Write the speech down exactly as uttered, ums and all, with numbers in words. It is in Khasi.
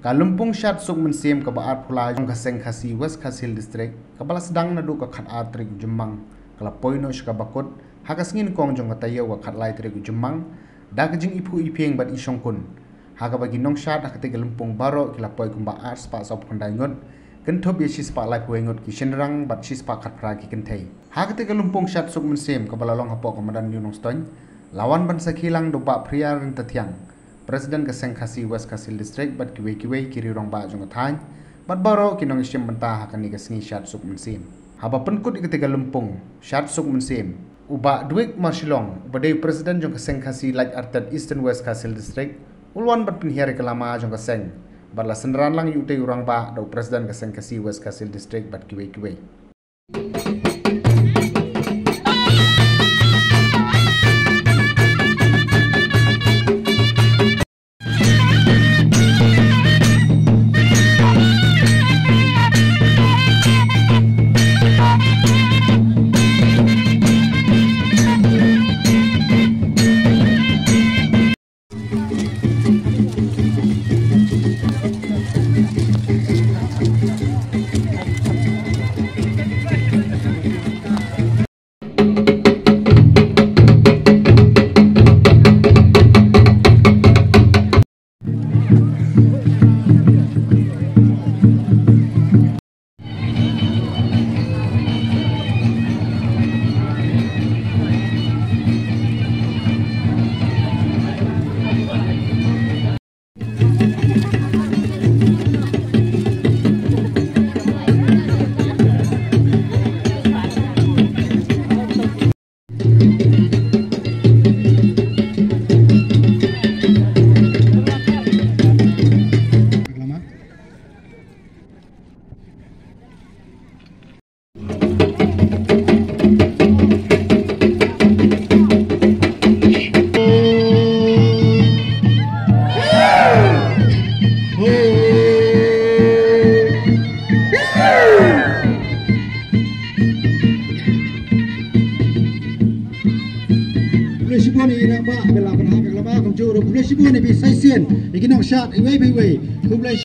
Ka lympung shad suk mynsiem kaba arphew lai jong ka Seng Khasi West Khasi Hills District, kaba la sdang naduh ka khatar tarik u Jymmang, ka la poi noh sha kaba kut ha ka sngi nyngkong jong ka taïew ka khatlai tarik u Jymmang, da ka jingiphuh iphieng bad ishongkun, ha kaba ki nongshad ha katei ka lympung baroh ki la poi kumba arspah sawphew khyndai ngut, kynthup ïa shispah laiphew wei ngut ki shynrang bad shispah khatphra ki kynthei. Ha katei ka lympung shad suk mynsiem kaba la long hapoh ka madan New Nongstoiñ, la wan ban sakhi lang da u Bah Phria Ryntathiang, President ka Seng Khasi West Khasi Hills District bad kiwei kiwei ki rangbah jong ka thaiñ bad baroh ki nongïashim bynta ha kane ka sngi shad suk mynsiem. Haba pynkut ïa katei ka lympung shad suk mynsiem, u Bah Dwick Marshillong, uba dei u President jong ka Seng Khasi Laitartet Eastern West Khasi Hills District, u la wan ban pynhiar ïa ka lama jong ka seng bad la synran lang ïa utei u rangbah da u President ka Seng Khasi West Khasi Hills District bad kiwei kiwei. Khublei shibun ïa i rangbah ba la pynhap ïa ka lama, kumjuh ruh khublei shibun ïa phi sa shisien, ïa ki nongshad iwei pa iwei. Khublei.